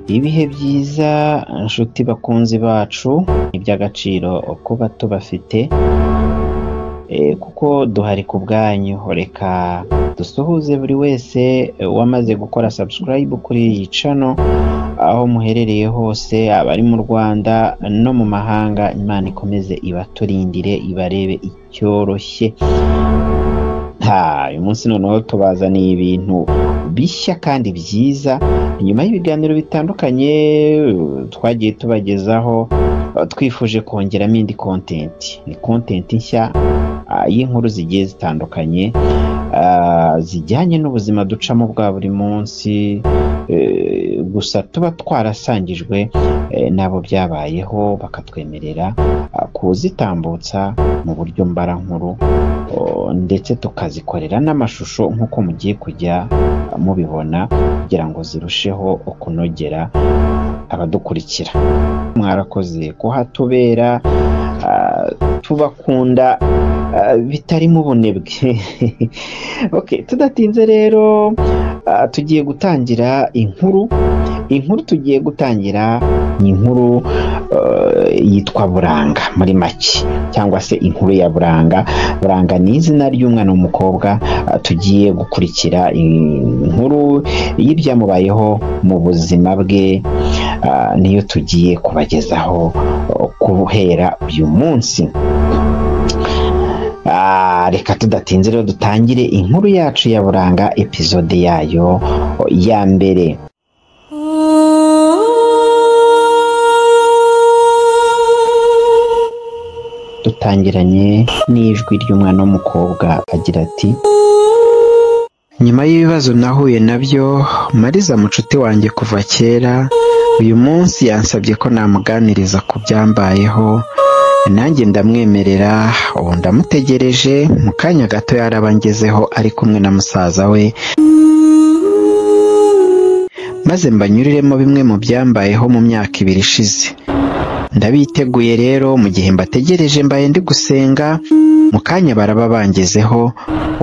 Ibihe byiza nshuti bakunzi bacu, iby'agaciro kuba tubafite kuko duhari ku bwanyu. Reka dusuhuze buri wese wamaze gukora subscribe kuri iyi channel, aho muherereye hose, abari mu Rwanda no mu mahanga. Imana ikomeze ibaturindire, ibarebe icyoroshye. Uyu munsi noneho tubazaniye ibintu bishya kandi byiza, nyuma y'ibiganiro bitandukanye twagiye tubagezaho, twifuje kongeramo indi content. Ni content nshya y'inkuru zigiye zitandukanye zijyanye n'ubuzima ducamo bwa buri munsi, gusa tuba twarasangijwe n'abo byabayeho bakatwemerera kuzitambutsa mu buryo mbarankuru, ndetse tukazikorera n'amashusho nk'uko mugiye kujya mubibona, kugira ngo zirusheho kunogera abadukurikira. Mwarakoze kuhatubera, tubakunda bitarimo ubunebwe. Okay, tudatinze rero tugiye gutangira inkuru. Inkuru tugiye gutangira ni inkuru yitwa Buranga muri make, cyangwa se inkuru ya Buranga. Buranga ni izina ry'umwana w'umukobwa. Tugiye gukurikira inkuru y'ibyamubayeho mu buzima bwe, niyo tugiye kubagezaho guhera uyu munsi. Reka tudatinze rero dutangire inkuru yacu ya Buranga, episode yayo ya mbere. Dutangiranye n'ijwi ry'umwana w'umukobwa agira ati: Nyuma y'ibibazo nahuye nabyo, Mariza mucuti wanjye kuva kera, uyu munsi yansabye ko namuganiriza ku byambayeho, nanjye ndamwemerera. Ubu ndamutegereje, mu kanya gato yarabangezeho ari kumwe na musaza we, maze mbanyuriremo bimwe mu byambayeho mu myaka ibiri ishize. Ndabiteguye rero, mu gihe mbategereje mbaye ndi gusenga, mu kanya baraba bangezeho,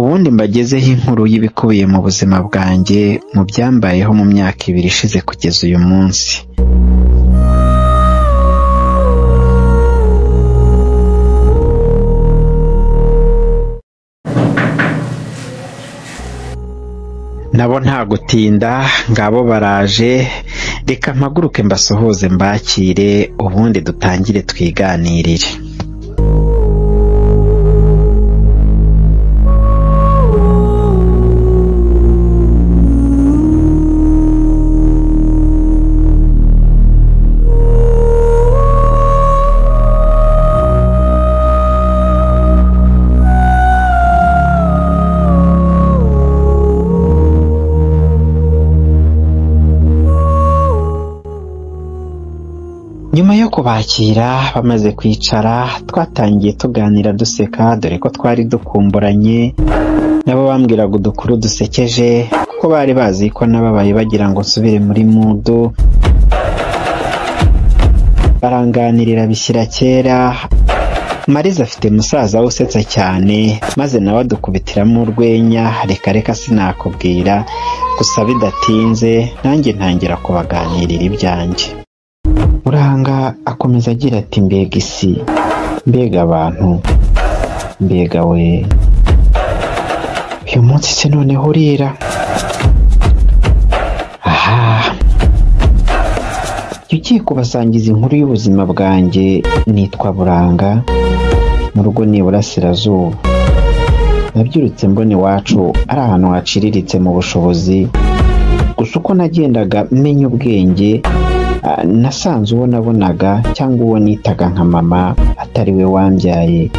ubundi mbagezeho inkuru y'ibikubiye mu buzima bwanjye mu byambayeho mu myaka ibiri ishize kugeza uyu munsi. Nabo nta gutinda, ngabo baraje. Reka mpaguruke mbasuhuze mbakire, ubundi dutangire twiganirire. Nyuma yo kubakira bamaze kwicara, twatangiye tuganira duseka, dore ko twari dukumburanye. Nabo bambwiraga udukuru dusekeje, kuko bari bazi ko nababaye bagira ngo nsubire muri mudu. Baranganirira bishyira kera. Mariza afite musaza we usetsa cyane, maze nawe adukubitiramo urwenya. Reka reka sinakubwira, gusa bidatinze nanjye ntangira kubaganirira ibyanjye. Buranga akomeza agira ati: mbega isi, mbega abantu, mbega we, uyu munsi se noneho urira. Aha, ugiye kubasangiza inkuru y'ubuzima bwanjye. Nitwa Buranga, mu rugo ni iburasirazuba. Nabyirutse mbona iwacu ari ahantu haciriritse mu bushobozi, gusa uko nagendaga menya ubwenge, nasanze uwo nabonaga cyangwa uwo nitaga nka mama atari we wambyaye,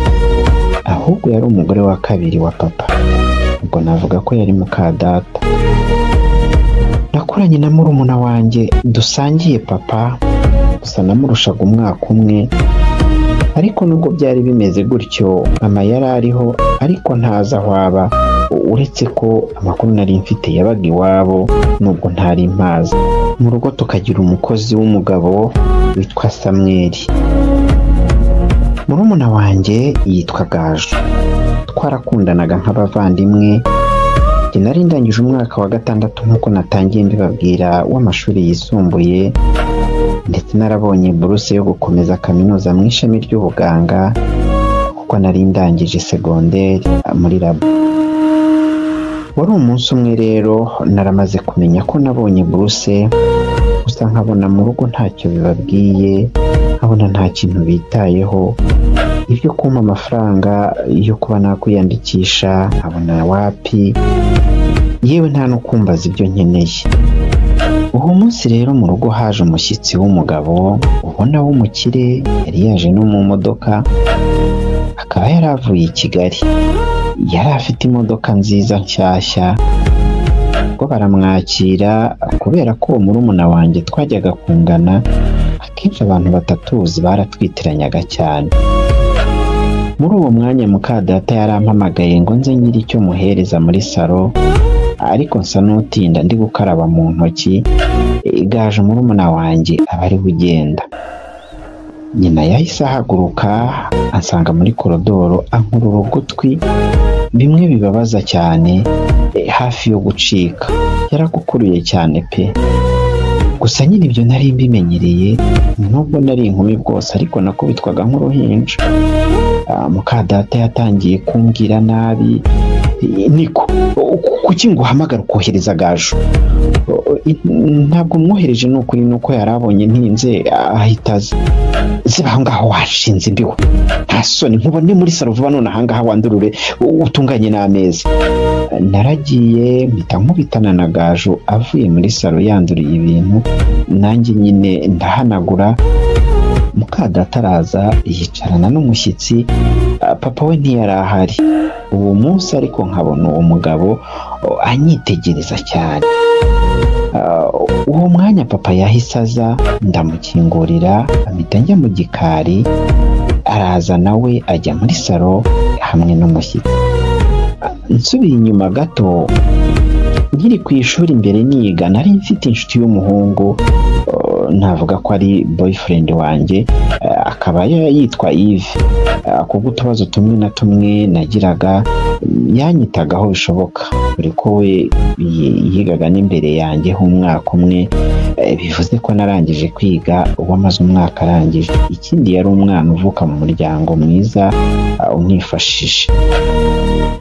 ahubwo yari umugore wa kabiri wa papa. Ubwo navuga ko yari muka data. Nakuranye na murumuna wanjye dusangiye papa, gusa namurushaga umwaka umwe. Ariko nubwo byari bimeze gutyo, mama yari ariho ariko ntazi aho aba, uretse ko amakuru nari mfite yabaga iwabo nubwo ntari mpazi. Mu rugo tukagira umukozi w'umugabo witwa Samweli. Murumuna wanjye yitwa Gaju. Twarakundanaga nk'abavandimwe, Nari ndangije umwaka wa 6 nk'uko natangiye mbibabwira w'amashuri yisumbuye, ndetse narabonye buruse yo gukomeza kaminuza mu ishami ry'ubuganga kuko nari ndangije segonderi muri labo. Wari umunsi umwe rero naramaze kumenya ko nabonye buruse, gusa nkabona mu rugo ntacyo bibabwiye, nkabona nta kintu bitayeho. Ibyo kumpa amafaranga yo kuba nakwiyandikisha nkabona wapi, yewe nta no kumbaza ibyo nkeneye. Uwo munsi rero mu rugo haje umushyitsi w'umugabo ubona w'umukire, yari yaje no mu modoka, akaba yari avuye i Kigali. Yari afite imodoka nziza nshyashya, ubwo baramwakira kubera ko uwo murumuna wanjye twajyaga kungana, akenshi abantu batatuzi baratwitiranyaga cyane. Muri uwo mwanya mukadata yarampamagaye ngo nze nyiri icyo muhereza muri salo, ariko nsa n'utinda ndi gukaraba mu ntoki, igaje murumuna wanjye aba ari ugenda. Nyina yahise ahaguruka ansanga muri korodoro, ankurura ugutwi bimwe bibabaza cyane, hafi yo gucika. Yaragukuruye cyane pe. Gusa nyine ibyo nari mbimenyereye, nubwo nari inkumi bwose ariko nakubitwaga nk'uruhinja. Mukadata yatangiye kumbwira nabi, niko kuki nguhamagara ukohereza Gaju? Ntabwo mwohereje ni ukuri, nuko yarabonye ntinze ahita aza. Ziba aho ngaho washinze imbiho, nta soni, nkubone muri salo vuba none aha ngaha wandurure utunganye n'ameza. Naragiye mpita nkubitana na Gaju avuye muri salo yanduriye ibintu, nanjye nyine ndahanagura. Mukadata araza yicarana n'umushyitsi, papa we ntiyari ahari uwo munsi, ariko nkabona uwo mugabo anyitegereza cyane. Uwo mwanya papa yahise aza, ndamukingurira mpita njya mu gikari, araza nawe ajya muri salo hamwe n'umushyitsi. Nsubiye inyuma gato, nkiri ku ishuri mbere niga, nari mfite inshuti y'umuhungu, navuga ko ari boyfriend wanjye, akaba yitwa Yves. Kubwo utubazo tumwe na tumwe nagiraga yanyitagaho bishoboka, dore ko we yigaga n'imbere yanjye h'umwaka umwe, bivuze ko narangije kwiga uwo amaze umwaka arangije. Ikindi yari umwana uvuka mu muryango mwiza unifashije.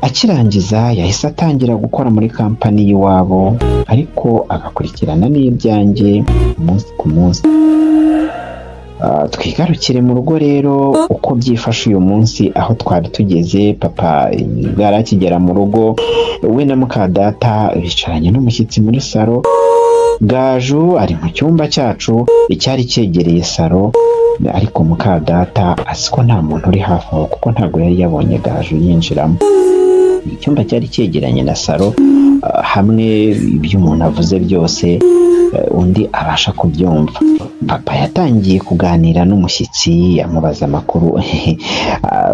Akirangiza yahise atangira gukora muri kampani y'iwabo, ariko agakurikirana n'ibyanjye umunsi ku munsi. Twigarukire mu rugo rero uko byifashe uyu munsi aho twari tugeze. Papa bwarakigera mu rugo, we na mukadata bicaranye n'umushyitsi muri salo. Gaju ari mu cyumba cyacu icyari cyegereye salo, ariko mukadata azi ko nta muntu uri hafi aho kuko ntabwo yari yabonye Gaju yinjiramo. Icyumba cyari cyegeranye na salo, hamwe ibyo umuntu avuze byose undi abasha kubyumva. Papa yatangiye kuganira n'umushyitsi amubaza amakuru.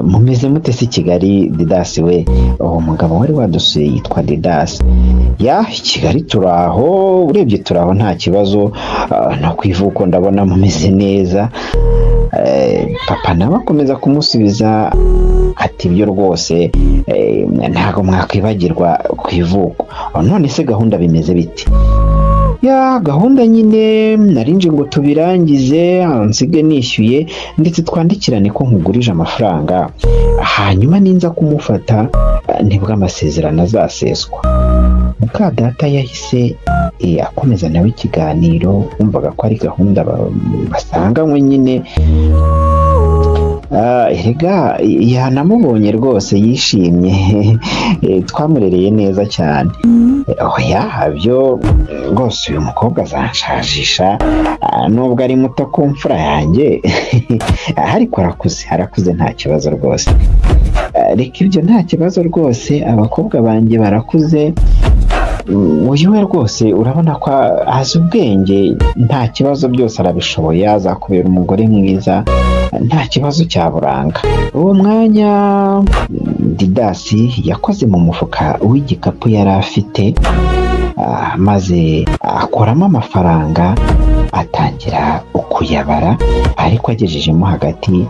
Mumeze mute se Kigali Didasi we? Uwo mugabo wari wadusuye yitwa Didasi. Ya Kigali turaho, urebye turaho nta kibazo, no ku ivuko ndabona mumeze neza. Papa nawe akomeza kumusubiza ati ibyo rwose ntabwo mwakwibagirwa ku ivuko. None se gahunda bimeze biti? Ya gahunda nyine narinje ngo tubirangize, nsige nishyuye ndetse twandikirane ko nkugurije amafaranga, hanyuma ninza kumufata nibwo amasezerano azaseswa. Mukadata yahise akomeza nawe ikiganiro, wumvaga ko ari gahunda basanganywe nyine. Erega yanamubonye rwose yishimye, twamurereye neza cyane. Oya byo rwose uyu mukobwa azanshajisha, nubwo ari muto ku mfura yanjye, ariko arakuze nta kibazo rwose. Reka ibyo nta kibazo rwose, abakobwa banjye barakuze, uyu we rwose urabona ko azi ubwenge, nta kibazo byose arabishoboye, azakubera umugore mwiza, nta kibazo cya Buranga. Uwo mwanya Didasi yakoze mu mufuka w'igikapu yari afite, maze akoramo amafaranga atangira kuyabara, ariko agejejemo hagati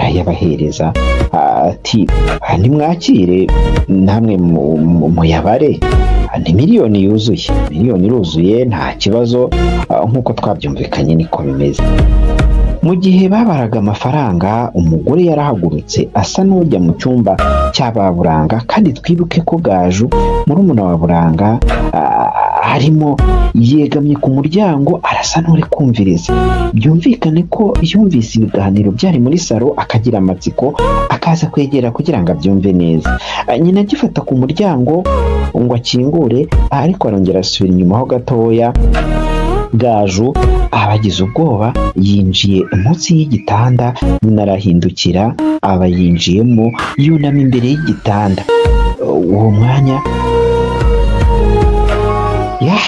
Arayabahereza ati nimwakire namwe muyabare, ni miliyoni yuzuye, miliyoni iruzuye, nta kibazo, nk'uko twabyumvikanye niko bimeze. Mu gihe babaraga amafaranga, umugore yarahagurutse asa n'ujya mu cyumba cy'ababuranga, kandi twibuke ko Gaju murumuna wa Buranga arimo yegamye ku muryango arasa n'uri kumviriza. Byumvikane ko yumvise ibiganiro byari muri salo akagira amatsiko, akaza kwegera kugira ngo abyumve neza. Nyina agifata ku muryango ngo akingure, ariko arongera asubira inyuma ho gatoya. Gaju abagize ubwoba yinjiye munsi y'igitanda, nyina arahindukira aba yinjiyemo, yunama imbere y'igitanda. Uwo mwanya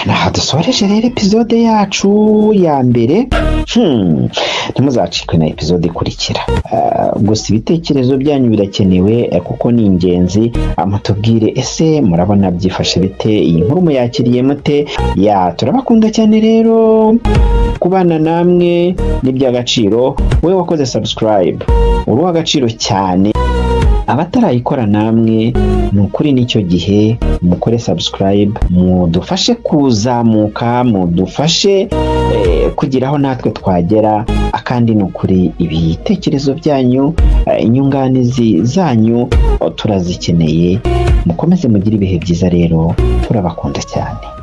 naha dusoreje rero epizode yacu ya mbere. Ntimuzacikwe na epizode ikurikira. Gusa ibitekerezo byanyu birakenewe kuko ni ingenzi. Mutubwire ese murabona byifashe bite, iyi nkuru muyakiriye mute? Turabakunda cyane rero, kubana namwe ni iby'agaciro. Wowe wakoze subscribe uri uw'agaciro cyane, abatarayikora namwe ni ukuri n'icyo gihe mukore subscribe, mudufashe kuzamuka, mudufashe kugira aho natwe twagera. Akandi ni ukuri ibitekerezo byanyu, inyunganizi zanyu turazikeneye. Mukomeze mugire ibihe byiza rero, turabakunda cyane.